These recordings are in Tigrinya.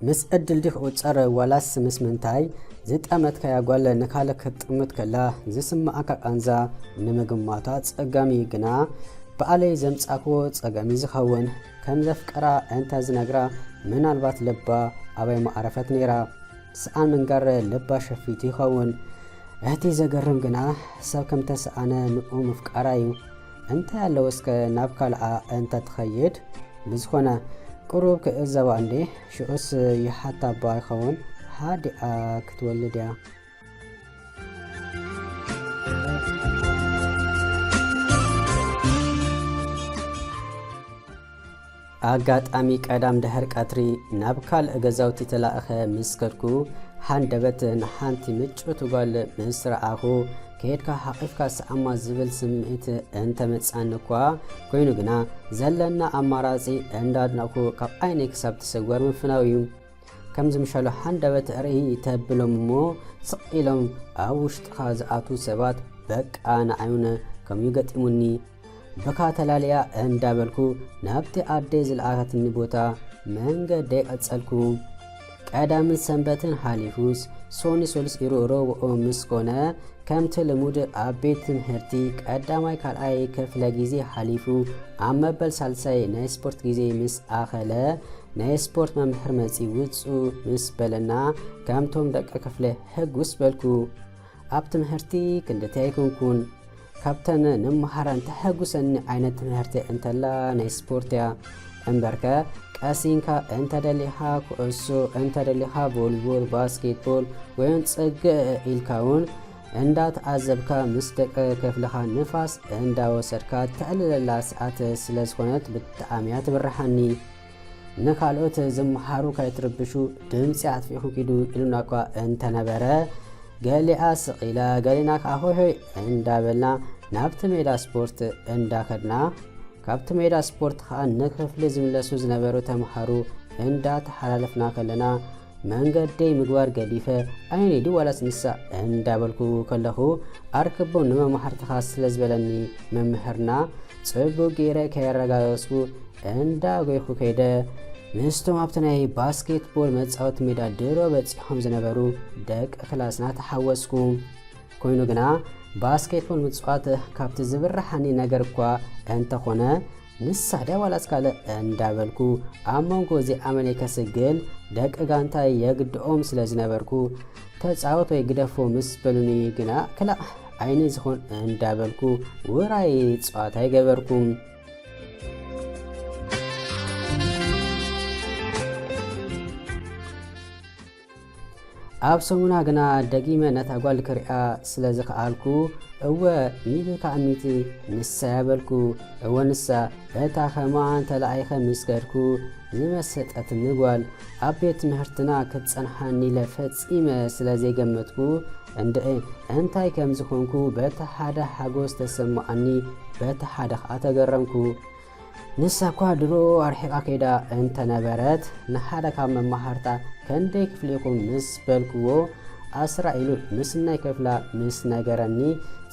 ምስ ዕድል ዲኽ ቁጸር ዋላስ ምስ ምንታይ ዝጠመትካያ ጓል ንካልእ ክትጥምት ከላ ዝስምዓካ ቃንዛ ንምግማት ኣጸጋሚ እዩ። ግና ብኣለይ ዘምጻእክዎ ጸገም እዩ ዝኸውን። ከም ዘፍቀራ እንተ ዝነግራ ምናልባት ልባ ኣበይ ምዓረፈት ነይራ። ስኣን ምንጋር ልባ ሸፊቱ ይኸውን። እቲ ዘገርም ግና ሰብ ከም ተሰኣነ ንኡ ምፍቃራ እዩ። እንታይ ኣለዎ እስከ ናብ ካልኣ እንተ ትኸይድ? ብዝኾነ ቁሩብ ክእዘባ እንዴ ሽዑስ ይሓታ እባ ይኸውን። ሃዲኣ ክትወልድ እያ። ኣጋጣሚ ቀዳም ድሕሪ ቀትሪ ናብ ካልእ ገዛውቲ ተላእኸ ምስ ከድኩ፣ ሃንደበት ንሓንቲ ምጭውቲ ጓል ምስ ረኣኹ፣ ከይድካ ሓቒፍካ ሰኣማ ዝብል ስምዒት እንተመጻኒ እኳ ኮይኑ ግና፣ ዘለና ኣማራጺ እንዳድነቕኩ ካብ ዓይነይ ክሳብ ትሰወር ምፍናው እዩ። ከምዚ ምሻሉ ሃንደበት ርእይ ተብሎም እሞ፣ ስቕ ኢሎም ኣብ ውሽጥኻ ዝኣትዉ ሰባት፣ በቃ ንዓይ እውን ከምኡ ገጢሙኒ። ብኻ ተላልያ እንዳበልኩ ናብቲ ኣደይ ዝለኣኸትኒ ቦታ መንገደይ ቀጸልኩ። ቀዳምን ሰንበትን ሓሊፉስ ሶኒ ሶሉስ ኢሩ ረቡዕ ምስ ኮነ፣ ከምቲ ልሙድ ኣብ ቤት ትምህርቲ ቀዳማይ ካልኣይ ክፍለ ግዜ ሓሊፉ ኣብ መበል ሳልሳይ ናይ ስፖርት ግዜ ምስ ኣኸለ፣ ናይ ስፖርት መምህር መጺኡ ውጹ ምስ በለና፣ ከምቶም ደቂ ክፍለ ሕጉስ በልኩ። ኣብ ትምህርቲ ክንድቲ ኣይኮንኩን። ካብተን ንመሃራን ተሐጉሰኒ ዓይነት ትምህርቲ እንተላ ናይ ስፖርት እያ። እምበርከ ቀሲንካ እንተ ደሊኻ ኩዕሶ፣ እንተ ደሊኻ ቮሊቦል፣ ባስኬትቦል ወይን ጽግእ ኢልካ እውን እንዳተዓዘብካ ምስ ደቂ ክፍልኻ ንፋስ እንዳወሰድካ ተዕልለላ ሰዓት ስለ ዝኾነት ብጣዕሚ እያ ትብርሓኒ። ንኻልኦት ዝመሃሩ ከይትርብሹ ድምፂ ኣጥፊእኹም ኪዱ ኢሉና እኳ እንተነበረ፣ ገሊኣ ስቕ ኢላ፣ ገሊና ከዓ ሆይ ሆይ እንዳበልና ናብቲ ሜዳ ስፖርት እንዳኸድና፣ ካብቲ ሜዳ ስፖርት ከዓ ንክፍሊ ዝምለሱ ዝነበሩ ተምሃሩ እንዳተሓላለፍና ከለና፣ መንገደይ ምግባር ገዲፈ፣ ዓይነይ ድዩ ዋላስ ንሳ እንዳበልኩ ከለኹ፣ ኣርክቦ ንመማህርትኻ ስለ ዝበለኒ መምህርና፣ ጽቡቕ ገይረ ከየረጋገጽኩ እንዳጎይኹ ከይደ። ምስቶም ኣብቲ ናይ ባስኬትቦል መጻወቲ ሜዳ ድሮ በጺሖም ዝነበሩ ደቂ ክላስና ተሓወስኩ። ኮይኑ ግና፣ ባስኬትቦል ምጽዋት ካብቲ ዝብርሓኒ ነገር እኳ እንተኾነ፣ ንሳ ድያ ዋላስ ካልእ እንዳበልኩ፣ ኣብ መንጎ እዚኣመን ከስግል፣ ደቂ ጋንታይ የግድኦም ስለ ዝነበርኩ፣ ተጻወት ወይ ግደፎ ምስ በሉኒ ግና፣ ክላእ ዓይኒ ዝኾን እንዳበልኩ፣ ውራይ ጸዋታ ይገበርኩ። ኣብ ሰሙና ግና ደጊመ ነታ ጓል ክሪኣ ስለ ዝኸኣልኩ፣ እወ፣ ሚእቲ ካብ ሚእቲ ንሳ እያ በልኩ። እወ፣ ንሳ፣ እታ ከማን ተላኢኸ ምስ ከድኩ ዝመሰጠትኒ ጓል፣ ኣብ ቤት ትምህርትና ክትጸንሓኒ ኢለ ፈጺመ ስለ ዘይገመትኩ፣ እንድዒ፣ እንታይ ከም ዝኾንኩ በቲ ሓደ ሓጎስ ተሰማዓኒ፣ በቲ ሓደ ኸኣ ተገረምኩ። ንሳ እኳ ድሮ ኣርሒቓ ከይዳ እንተነበረት፣ ንሓደ ካብ መማህርታ፣ "ክንደይ ክፍሊ ኢኹም?" ምስ በልክዎ፣ "ዓስራ" ኢሉ ምስናይ ክፍላ ምስ ነገረኒ፣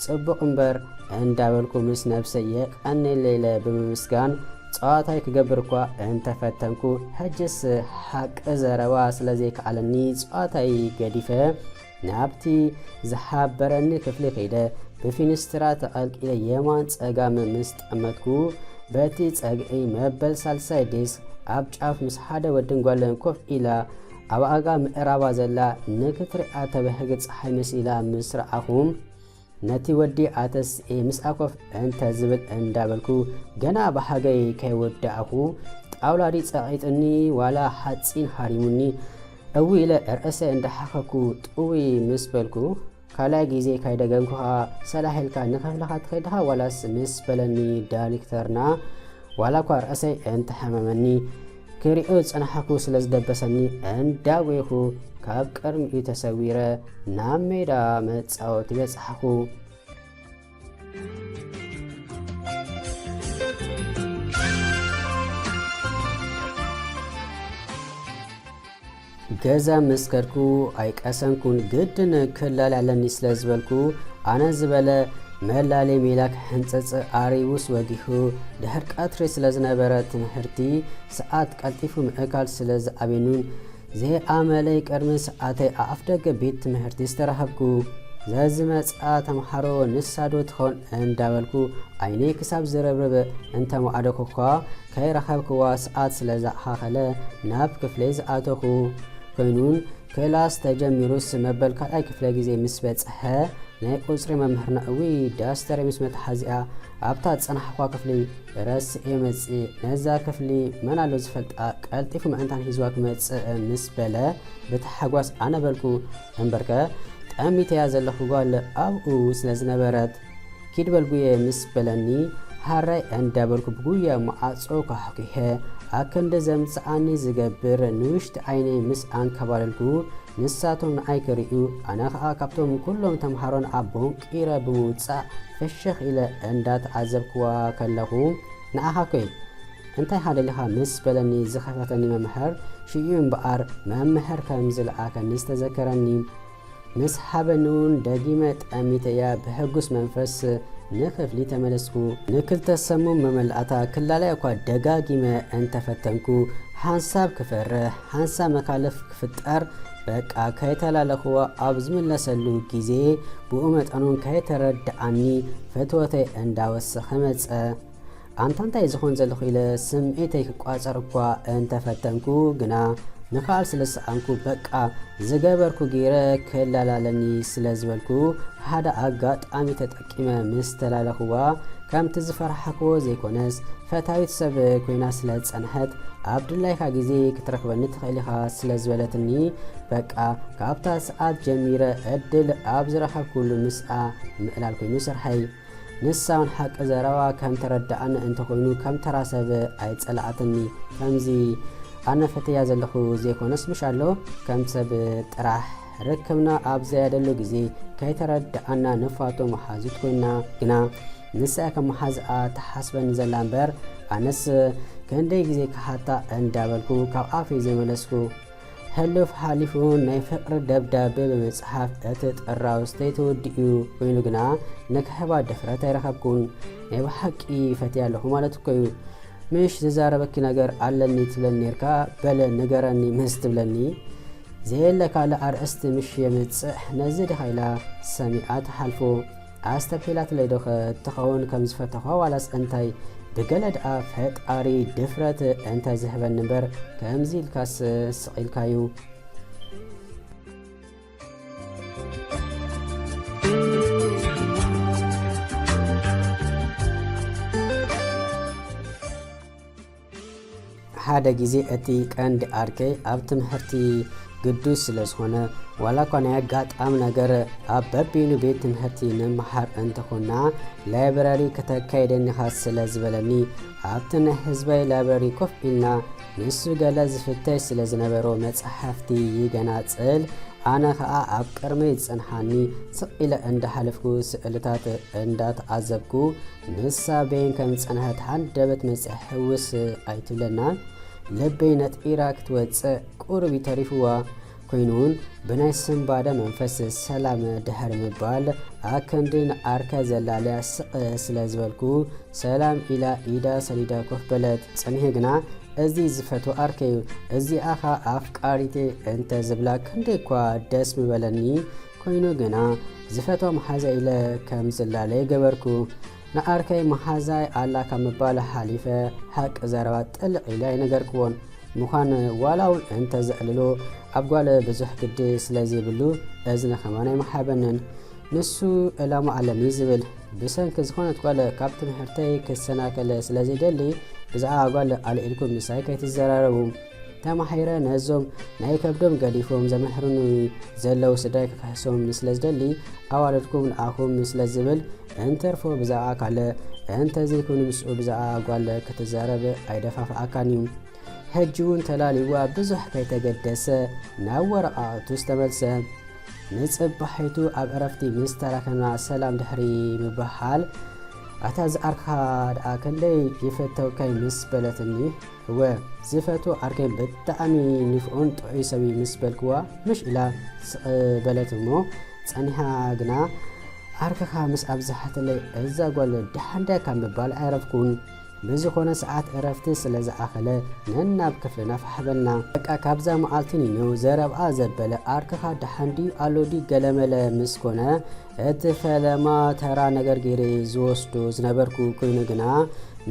"ጽቡቕ እምበር" እንዳበልኩ ምስ ነብሰይ የቐንየለይ ኢለ ብምምስጋን፣ ጸዋታይ ክገብር እኳ እንተፈተንኩ፣ ሕጅስ ሓቂ ዘረባ ስለ ዘይከኣለኒ፣ ጸዋታይ ገዲፈ፣ ናብቲ ዝሓበረኒ ክፍሊ ከይደ፣ ብፊንስትራ ተቐልቂለ የማን ጸጋም ምስ ጠመትኩ፣ በቲ ጸግዒ መበል ሳልሳይ ዴስክ ኣብ ጫፍ ምስ ሓደ ወድን ጓልን ኮፍ ኢላ፣ ኣብ ኣጋ ምዕራባ ዘላ ንክትሪኣ ተበህግ ጸሓይ መሲላ ምስ ረኣኹ፣ ነቲ ወዲ ኣተስኤ ምስኣ ኮፍ እንተ ዝብል እንዳበልኩ፣ ገና ብሃገይ ከይወዳእኹ፣ ጣውላ ድዩ ጸቒጡኒ ዋላ ሓጺን ሃሪሙኒ፣ እዊ ኢለ ርእሰይ እንዳሓኸኩ ጥውይ ምስ በልኩ፣ ካልኣይ ግዜ ካይደገምኩ ኸኣ፣ "ሰላሕ ኢልካ ንኽፍልኻ ትኸይድ ዲኻ ዋላስ?" ምስ በለኒ ዳይሬክተርና፣ ዋላ እኳ ርእሰይ እንተሓመመኒ፣ ክሪኦ ዝጸናሕኩ ስለ ዝደበሰኒ፣ እንዳጎይኹ ካብ ቅድሚኡ ተሰዊረ ናብ ሜዳ መጻወቲ በጻሕኹ። ገዛ ምስ ከድኩ ኣይቀሰንኩን፣ ግድን ክላለ ኣለኒ ስለ ዝበልኩ፣ ኣነ ዝበለ መላሌ ሜላ ክሕንጽጽ ኣሪቡስ ወጊሑ፣ ድሕር ቀትሪ ስለ ዝነበረ ትምህርቲ ሰዓት ቀልጢፉ ምእካል ስለ ዝኣብየኑን ዘይኣመለይ ቅድሚ ሰዓተይ ኣፍ ደገ ቤት ትምህርቲ ዝተረኸብኩ። ዘዝመጽኣ ተምሃሮ ንሳዶ ትኾን እንዳበልኩ ዓይነይ ክሳብ ዝረብርብ እንተማዕደኩ እኳ ከይረኸብክዋ ሰዓት ስለ ዝኣኻኸለ ናብ ክፍለይ ዝኣተኹ። ኮይኑን ክላስ ተጀሚሩስ መበል ካልኣይ ክፍለ ግዜ ምስ በጽሐ ናይ ቁጽሪ መምህርና እዊ ዳስተር ምስ መትሓዚኣ ኣብታ ዝጸናሕኳ ክፍሊ ረስኤ መጽእ ነዛ ክፍሊ መን ኣሎ ዝፈልጣ ቀልጢፉ ምእንታን ሒዝዋ ክመጽእ ምስ በለ ብታሓጓስ ኣነ በልኩ። እምበርከ ጠሚተያ ዘለኹ ጓል ኣብኡ ስለ ዝነበረት ኪድ በል ጉየ ምስ በለኒ ሃራይ እንዳበልኩ ብጉያ መዓጾ ካሕኩሐ ኣክንዲ ዘምጽኣኒ ዝገብር ንውሽጢ ዓይነይ ምስ ኣንከባለልኩ ንሳቶም ንዓይ ክርእዩ ኣነ ኸኣ ካብቶም ኩሎም ተምሃሮን ኣቦን ቂረ ብምውጻእ ፍሽኽ ኢለ እንዳተዓዘብክዋ ከለኹ ንኣኻ ኮይ እንታይ ሃደሊኻ ምስ በለኒ ዝኸፈተኒ መምህር ሽዩ እምበኣር መምህር ከም ዝለኣኸኒ ዝተዘከረኒ። ምስ ሓበኒ እውን ደጊመ ጠሚተያ ብሕጉስ መንፈስ ንክፍሊ ተመለስኩ። ንክልተ ሰሙን መመላእታ ክላለያ እኳ ደጋጊመ እንተፈተንኩ ሓንሳብ ክፈርሕ ሓንሳብ መካለፍ ክፍጠር በቃ ከይተላለኽዋ ኣብ ዝምለሰሉ ግዜ ብኡ መጠኑን ከይተረድኣኒ ፍትወተይ እንዳወሰኸ መጸ። ኣንታ እንታይ ዝኾን ዘለኹ ኢለ ስምዒተይ ክቋጸር እኳ እንተፈተንኩ ግና ምኽኣል ስለ ዝሰኣንኩ በቃ ዝገበርኩ ገይረ ክላላለኒ ስለ ዝበልኩ ሓደ ኣጋጣሚ ተጠቂመ ምስ ተላለኽዋ ከምቲ ዝፈራሕክዎ ዘይኮነስ ፈታዊት ሰብ ኮይና ስለ ዝጸንሐት ኣብ ድላይካ ግዜ ክትረኽበኒ ትኽእል ኢኻ ስለ ዝበለትኒ በቃ ካብታ ሰዓት ጀሚረ ዕድል ኣብ ዝረኸብኩሉ ምስኣ ምእላል ኮይኑ ስርሐይ። ንሳ እውን ሓቂ ዘረባ ከም ተረድኣኒ እንተኾይኑ ከም ተራ ሰብ ኣይጸላኣትኒ። ከምዚ ኣነ ፈትያ ዘለኹ ዘይኮነስ ምሽ ኣሎ ከም ሰብ ጥራሕ ርክብና ኣብ ዘያደሉ ግዜ ከይተረድኣና ንፋቶ መሓዙት ኮይና ግና ንሳ እያ ከም መሓዝኣ ትሓስበኒ ዘላ እምበር ኣነስ ክንደይ ግዜ ክሓታ እንዳበልኩ ካብ ኣፈይ ዘይመለስኩ። ሕሉፍ ሓሊፉ ናይ ፍቕሪ ደብዳቤ ብምጽሓፍ እቲ ጥራውስተይ ተወዲኡ ኮይኑ ግና ንክሕባ ድፍረት ኣይረኸብኩን። ናይ ብሓቂ ፈትያ ኣለኹ ማለት እኮ እዩ። ምሽ ዝዛረበኪ ነገር ኣለኒ ትብለኒ ኔርካ በለ ንገረኒ ምስ ትብለኒ ዘየለ ካልእ ኣርእስቲ ምሽ የምጽእ ነዚ ድኻ ኢላ ሰሚዓ ትሓልፎ። ኣስተብሒላትለይ ዶ ትኸውን ከም ዝፈተኹዋ ዋላስ እንታይ? ብገለ ደኣ ፈጣሪ ድፍረት እንተዝህበኒ እምበር ከምዚ ኢልካስ ስቕ ኢልካዩ። ሓደ ግዜ እቲ ቀንዲ ዓርከይ ኣብ ትምህርቲ ግዱስ ስለ ዝኾነ፣ ዋላ እኳ ናይ ኣጋጣሚ ነገር ኣብ በቢኑ ቤት ትምህርቲ ንመሃር እንተኾንና፣ ላይብረሪ ክተካይደኒኻ ስለ ዝበለኒ፣ ኣብቲ ናይ ህዝባዊ ላይብረሪ ኮፍ ኢልና፣ ንሱ ገለ ዝፍተሽ ስለ ዝነበሮ መጻሕፍቲ ይገናጽል፣ ኣነ ኸኣ ኣብ ቅድመይ ዝጸንሓኒ ስቕ ኢለ እንዳሓለፍኩ ስእልታት እንዳተዓዘብኩ፣ ንሳ በየን ከም ዝጸንሐት ሃንደበት መጺኣ ሕውስ ኣይትብለናን። ልበይ ነጢራ ክትወጽእ ቁሩብ እዩ ተሪፍዋ። ኮይኑ እውን ብናይ ስንባደ መንፈስ ሰላም ድሕሪ ምባል ኣክንዲ ንዓርከ ዘላልያ ስቕ ስለ ዝበልኩ፣ ሰላም ኢላ ኢዳ ሰዲዳ ኮፍ በለት። ጸኒሐ ግና፣ እዚ ዝፈትዎ ዓርከይ እዩ፣ እዚኣ ኸኣ ኣፍቃሪተይ እንተ ዝብላ ክንደይ እኳ ደስ ምበለኒ። ኮይኑ ግና፣ ዝፈትዋ መሓዛ ኢለ ከም ዝላለየ ገበርኩ። ንዓርከይ መሓዛይ ኣላካ ምባል ሓሊፈ፣ ሓቂ ዘረባ ጥልቕ ኢለ ኣይነገርክዎን። ምዃን ዋላ እውን እንተ ዘዕልሎ፣ ኣብ ጓል ብዙሕ ግዲ ስለ ዘይብሉ፣ እዝኒ ከማን ኣይመሓበንን። ንሱ ዕላማ ኣለኒ ዝብል፣ ብሰንኪ ዝኾነት ጓል ካብ ትምህርተይ ክሰናከል ስለ ዘይደሊ፣ ብዛዕባ ጓል ኣልዒልኩም ምሳይ ከይትዘራረቡ። ተማሂረ ነዞም ናይ ከብዶም ገዲፎም ዘምሕሩኒ ዘለዉ ስድራይ ክክሕሶም ስለ ዝደሊ፣ ኣዋልድኩም ንዓኹም ስለ ዝብል፣ እንተርፎ ብዛዕባ ካልእ፣ እንተዘይኮይኑ ምስኡ ብዛዕባ ጓል ክትዛረብ ኣይደፋፍኣካን እዩ። ሕጂ እውን ተላልይዋ ብዙሕ ከይተገደሰ ናብ ወረቓቕቱ ዝተመልሰ። ንጽባሒቱ ኣብ ዕረፍቲ ምስ ተራኸብና ሰላም ድሕሪ ምብህሃል፣ ኣታ ዝዓርክኻ ደኣ ክንደይ ይፈተውካይ ምስ በለትኒ፣ እወ ዝፈትዎ ዓርከይ ብጣዕሚ ንፉዕን ጥዑይ ሰብ እዩ ምስ በልክዋ፣ ምሽ ኢላ ስቕ በለት እሞ ጸኒሓ ግና ዓርክኻ ምስ ኣብዝሓትለይ እዛ ጓል ደሓን ድያ ካብ ምባል ኣይረፍኩን። ብዝኾነ ሰዓት እረፍቲ ስለ ዝኣኸለ ነናብ ክፍልና ፋሕ በልና። በቃ ካብዛ መዓልቲ ኒኖ ዘረብኣ ዘበለ ኣርክኻ ደሓን ድዩ ኣሎ ድዩ ገለመለ ምስ ኮነ፣ እቲ ፈለማ ተራ ነገር ገይረ ዝወስዶ ዝነበርኩ ኮይኑ ግና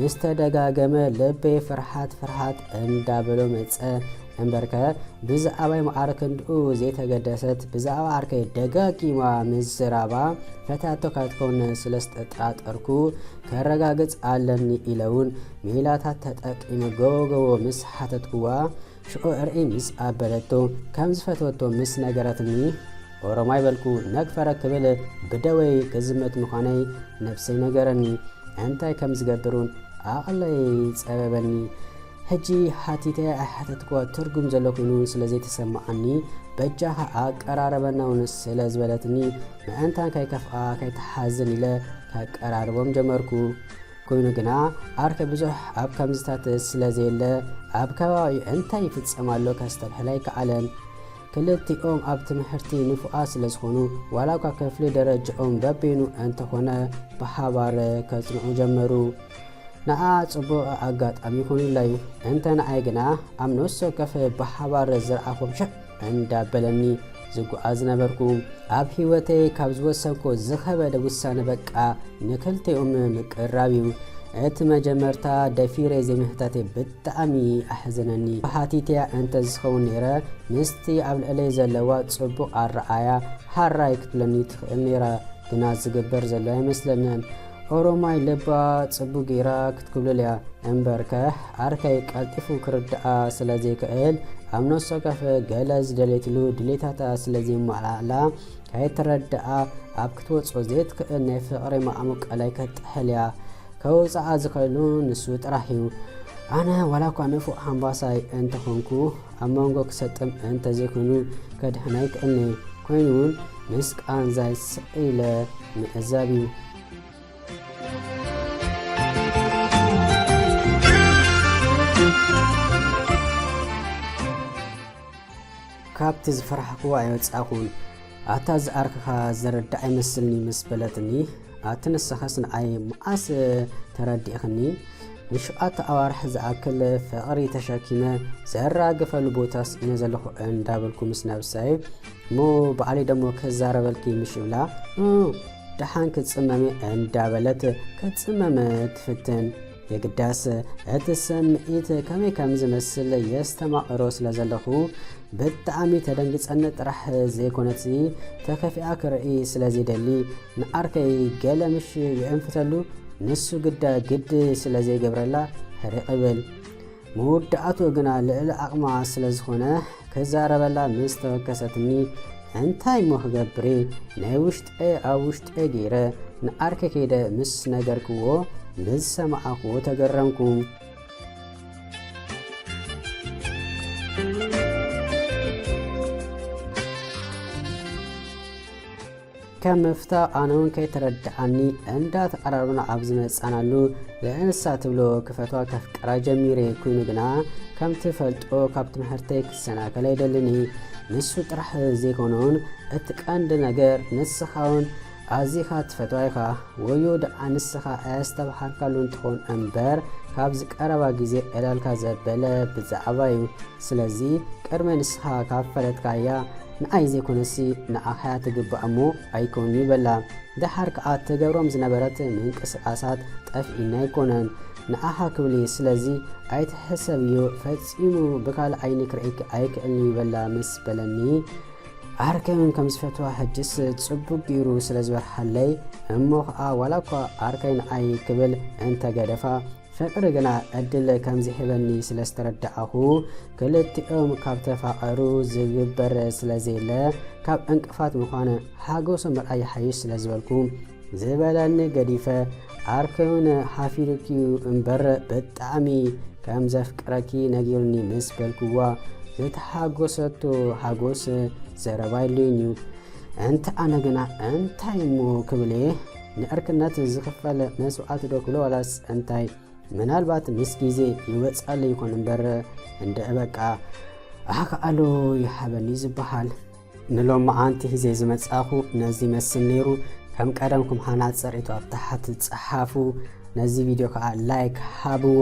ምስ ተደጋገመ ልበይ ፍርሓት ፍርሓት እንዳበሎ መጸ። እምበርከ ብዛዕባይ መዓረ ክንድኡ ዘይተገደሰት ብዛዕባ ዓርከይ ደጋጊማ ምዝራባ ፈታቶ ካትኮነ ስለ ዝተጠራጠርኩ ከረጋግጽ ኣለኒ ኢለ እውን ሜላታት ተጠቂመ ገወገዎ ምስ ሓተትኩዋ ሽዑ እርኢ ምስ ኣበለቶ ከም ዝፈትወቶ ምስ ነገረትኒ ኦሮማይ በልኩ። ነግፈረ ክብል ብደወይ ክዝመት ምዃነይ ነብሰይ ነገረኒ። እንታይ ከም ዝገብር እውን ኣቕለይ ጸበበኒ። ሕጂ ሓቲተ ኣይሓተትኩዋ ትርጉም ዘሎ ኮይኑ እውን ስለ ዘይተሰማዓኒ በጃኻ ኣቀራረበና እውን ስለ ዝበለትኒ ምእንታን ከይከፍኣ ከይተሓዝን ኢለ ከቀራርቦም ጀመርኩ። ኮይኑ ግና ኣርከ ብዙሕ ኣብ ከምዝታት ስለ ዘየለ ኣብ ከባቢኡ እንታይ ይፍጸም ኣሎ ከስተብሕል ኣይከኣለን። ክልቲኦም ኣብ ትምህርቲ ንፉዓት ስለ ዝኾኑ ዋላ እኳ ክፍሊ ደረጃኦም በበይኑ እንተኾነ ብሓባር ከጽንዑ ጀመሩ። ንኣ ጽቡቕ ኣጋጣሚ ይኹንላ እዩ። እንተ ንኣይ ግና ኣብ ነፍሲ ወከፍ ብሓባር ዝረኣኹም ሽሕ እንዳበለኒ ዝጓዓዝ ነበርኩ። ኣብ ህይወተይ ካብ ዝወሰንኩ ዝኸበደ ውሳነ በቃ ንክልቲኦም ምቅራብ እዩ። እቲ መጀመርታ ደፊረ ዘይምህታተይ ብጣዕሚ ኣሕዘነኒ። ሓቲተያ እንተ ዝኸውን ነይረ ምስቲ ኣብ ልዕለይ ዘለዋ ጽቡቕ ኣረኣያ ሃራይ ክትብለኒ ትኽእል ነይራ። ግና ዝግበር ዘሎ ኣይመስለንን። ኦሮማይ ልባ ጽቡቕ ገይራ ክትኩብልል እያ። እምበርከ ዓርከይ ቀልጢፉ ክርድኣ ስለ ዘይክእል ኣብ ነፍሲ ወከፍ ገለ ዝደለየትሉ ድሌታታ ስለ ዘየማልኣላ ከይትረድኣ ኣብ ክትወጾ ዘይትኽእል ናይ ፍቕሪ ማዕሙቕ ቀላይ ከጥሕል እያ። ከውጽኣ ዝኽእሉ ንሱ ጥራሕ እዩ። ኣነ ዋላ እኳ ንፉዕ ሓምባሳይ እንተኾንኩ ኣብ መንጎ ክሰጥም እንተዘይኮይኑ ከድሕና ኣይክእልኒ። ኮይኑ እውን ምስ ቃንዛይ ስቕ ኢለ ምዕዛብ እዩ። ካብቲ ዝፈራሕክዎ ኣይወጻእኹን። ኣታ ዝኣርክኻ ዘረዳ ኣይመስልኒ ምስ በለትኒ፣ ኣቲ ንስኻስ ንዓይ መዓስ ተረዲእኽኒ? ንሽዓተ ኣዋርሕ ዝኣክል ፍቕሪ ተሸኪመ ዘራግፈሉ ቦታ ስኢነ ዘለኹ እንዳበልኩ ምስ ነብሰይ፣ እሞ ባዕለይ ደሞ ክዛረበልኪ ምሽ ይብላ፣ እ፣ ደሓን ክትጽመሚ እንዳበለት ክትጽመም ትፍትን። የግዳስ እቲ ስምዒት ከመይ ከም ዝመስል የስተማቕሮ ስለ ዘለኹ፣ ብጣዕሚ ተደንግጸኒ ጥራሕ ዘይኮነትሲ፣ ተከፊኣ ክርኢ ስለ ዘይደሊ፣ ንዓርከይ ገለ ምሽ የእንፍተሉ፣ ንሱ ግዳ ግዲ ስለ ዘይገብረላ ሕሪቕ እብል። መወዳእትኡ ግና ልዕሊ ዓቕማ ስለ ዝኾነ፣ ክዛረበላ ምስ ተወከሰትኒ፣ እንታይ እሞ ክገብር እየ? ናይ ውሽጠይ ኣብ ውሽጠይ ገይረ፣ ንዓርከይ ከይደ ምስ ነገርክዎ፣ ብዝሰማዕክዎ ተገረምኩ። ከም ምፍታው ኣነ እውን ከይተረድኣኒ እንዳተቐራረብና ኣብ ዝመጻናሉ፣ ንሳ ትብሎ ክፈትዋ ከፍቅራ ጀሚረ። ኮይኑ ግና ከምቲ ፈልጦ ካብ ትምህርተይ ክሰናከል ኣይደልን እየ። ንሱ ጥራሕ ዘይኮነውን እቲ ቀንዲ ነገር ንስኻ እውን ኣዚኻ ትፈትዋ ኢኻ። ወዮ ደኣ ንስኻ ኣያስተብሃልካሉ እንትኾን እምበር ካብዚ ቀረባ ግዜ ዕላልካ ዘበለ ብዛዕባ እዩ። ስለዚ ቅድሚ ንስኻ ካብ ፈለጥካያ ንኣይ ዘይኮነሲ ንኣኻ እያ ትግባእ እሞ ኣይኮን ይበላ። ደሓር ከኣ ትገብሮም ዝነበረት ምንቅስቃሳት ጠፍኢና ኣይኮነን። ንኣኻ ክብል እየ። ስለዚ ኣይትሕሰብዮ፣ ፈጺሙ ብካልእ ዓይኒ ክርእየኪ ኣይክእልን ይበላ ምስ በለኒ፣ ዓርከይ እውን ከም ዝፈትዋ ሕጅስ ጽቡቅ ገይሩ ስለ ዝበርሃለይ፣ እሞ ኸኣ ዋላ እኳ ዓርከይ ንኣይ ክብል እንተገደፋ፣ ፍቅሪ ግና ዕድል ከም ዘይህበኒ ስለ ዝተረዳእኹ፣ ክልቲኦም ካብ ተፋቀሩ ዝግበር ስለ ዘየለ፣ ካብ ዕንቅፋት ምዃን ሓጎሶም ምርኣይ ይሓይሽ ስለ ዝበልኩ፣ ዝበለኒ ገዲፈ፣ ዓርከይ እውን ሓፊሩኪ እዩ እምበር ብጣዕሚ ከም ዘፍቅረኪ ነጊሩኒ ምስ በልክዋ፣ ዝተሓጎሰቶ ሓጎስ ዘረባ የድልዮን እዩ። እንተ ኣነ ግና እንታይ እሞ ክብል እየ? ንዕርክነት ዝኽፈል መስዋዕቲ ዶ ክብሎ ዋላስ እንታይ? ምናልባት ምስ ግዜ ይወጻለይ ይኾን እምበር፣ እንድዒ በቃ ኣኽኣሎ ይሃበኒ ዝበሃል። ንሎማዓንቲ ሒዘ ዝመጻኹ ነዚ ይመስል ነይሩ። ከም ቀደምኩም ሃናጺ ርእይቶ ኣብ ታሕቲ ጸሓፉ። ነዚ ቪድዮ ከዓ ላይክ ሃብዎ።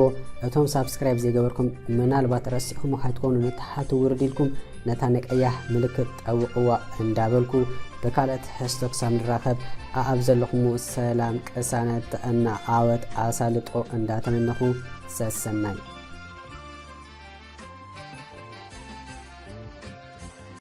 እቶም ሳብስክራይብ ዘይገበርኩም ምናልባት ረሲዕኹም ከይትኮኑ ንታሕቲ ውርድ ኢልኩም ነታ ነቀያሕ ምልክት ጠውቕዋ እንዳበልኩ ብካልእ ትሕዝቶ ክሳብ ንራኸብ ኣኣብ ዘለኹም ሰላም፣ ቅሳነት፣ ጥዕና፣ ዓወት፣ ኣሳልጦ እንዳተመነኹ ሰሰናይ።